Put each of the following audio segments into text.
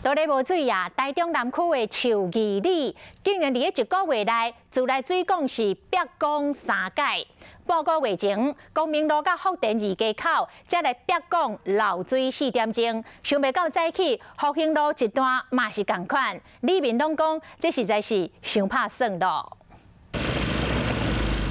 倒咧無水啊！台中南區的樹義里，竟然佇咧一個月內，自來水管是煏管三擺。半個月前，光明路佮福田二街口，才來煏管漏水4點鐘，想袂到早起復興路一段嘛是仝款，里民攏講，這實在是傷拍算囉。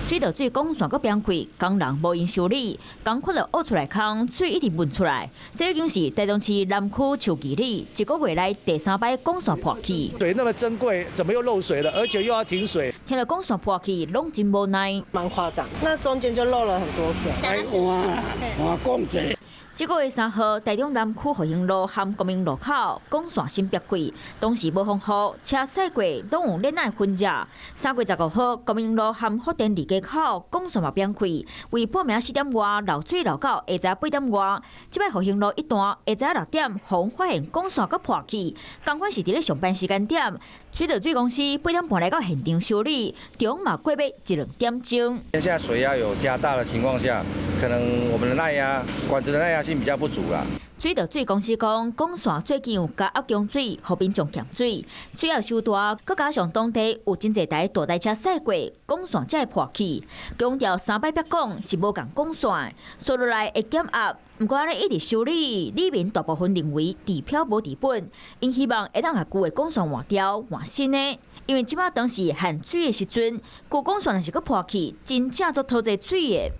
水道水管線閣崩開，工人無閒修理，仝款就挖出來空，水一直噴出來。這已經是台中市南區樹義里一個月內第三擺管線破去。水那麼珍貴，怎麼又漏水了？而且又要停水。聽著管線破去，攏真無奈。蠻誇張，那中間就漏了很多水。換換管子。這個月3號，台中南區復興路和光明路口管線新煏開，當時無風雨，車駛過攏有躡仔痕跡。3月15號，光明路和福田二街口管線嘛崩開，為半暝4點外漏水漏到下晝8點外，這擺復興路一段下晝6點，予阮發現管線閣破去，仝款是佇咧上班時間點，水道水公司8點半來到現場修理，中嘛過欲一兩點鐘。現在水壓有加大的情況下，可能我們的耐壓管子的耐壓性比較不足啦。水道水公司講，管線最近有加壓供水，予民眾欠水，水壓收大，閣加上當地有真濟台大台車駛過，管線才會破去。強調三擺煏管是無仝管線，紲落來會減壓。毋過按呢一直修理，里民大部分認為治標無治本，𪜶希望會當共舊的管線換掉換新的，因為這擺當時限水的時陣，舊管線若是閣破去，真正足討濟水的。